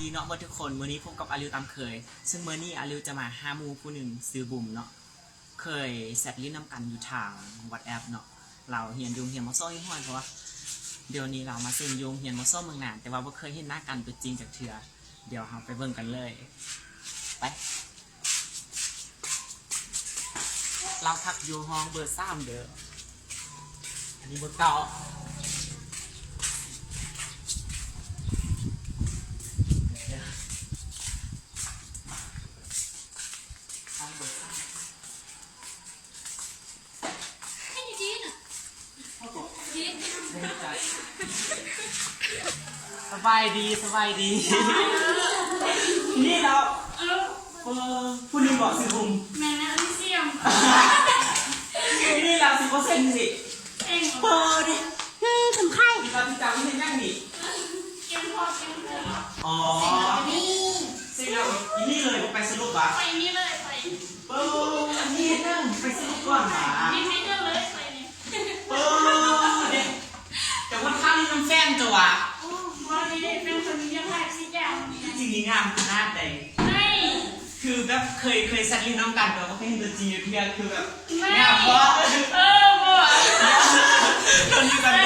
ດີເນາະເບິດທຸກຄົນ, ມື້ນີ້ພົບກັບອາລິວຕາມເຄີຍ. ເຊິ່ງມື້ນີ້ອາລິວຈະມາຫາໝູ່ຜູ້ໜຶ່ງຊື່ບຸມເນາະ, ເຄີຍແຊັດຫຼິ້ນນຳກັນຢູ່ທາງ WhatsApp ເນາະ. ລາວຮຽນຢູ່ໂຮງຮຽນ ມຊ ຮຽນຮ້ອຍ ເພາະວ່າດຽວນີ້ລາວມາເຊັງຢູ່ໂຮງຮຽນ ມຊ ເມືອງນານ, ແຕ່ວ່າບໍ່ເຄີຍເຫັນໜ້າກັນຕົວຈິງຈັກເທື່ອ. ດຽວເຮົາໄປເບິ່ງກັນເລີຍ. ໄປ. ລາວພັກຢູ່ຫ້ອງເບີສາມເດີ. ອັນນີ້ເບີເກົ້າ. ຫ້ອງເບີສາມ. ສະບາຍດີ, ສະບາຍດີ. ນີ້ລາວ ເອີ ຜູ້ນີ້ບໍຊື່ບຸມ? ແມ່ນແລ້ວ ອັນນີ້ສຽມ. ນີ້ລາວຊິບໍ່ເຊັງຊິ? ເຊັງ. ເປີເດ້. ຄືຄຳໄຂ່ ລາວຊິຕາມເຮັດຫຍັງນີ້? ກຽມພໍກຽມເພື່ອ. ອໍ ນີ້ ເຊັງແລ້ວ ອີນີ້ເລີຍ ບໍ່ໄປສະຫຼຸບຫວາ? ໄປນີ້ເລີຍ ໄປ. ເປີ ອັນນີ້ເຮັດຫຍັງ? ໄປສະຫຼຸບກ່ອນຫວາ? ນີ້ໃຫ້ເດີເລີຍ ໄປນີ້. ເປີເດ້. ແຕ່ວ່າຖ້າຫຼິ້ນນຳແຟນເຈົ້າຫວາ? ໂອ້ ບໍ່ໄດ້ເປັນຄົນມີວຽກຫຼາຍຊິຢ່າງ. ຈິງນີ້ງາມຂະໜາດໃດ? ໃນ ຄືແບບເຄີຍ ເຄີຍແຊັດຫຼິ້ນນຳກັນ ແຕ່ວ່າບໍ່ເຄີຍເຫັນຕົວຈິງຢູ່ເທື່ອ ຄືແບບ ແມ່ນ ງາມບໍ່? ເອີ ບໍ່ ໂດນຢູ່ກັນ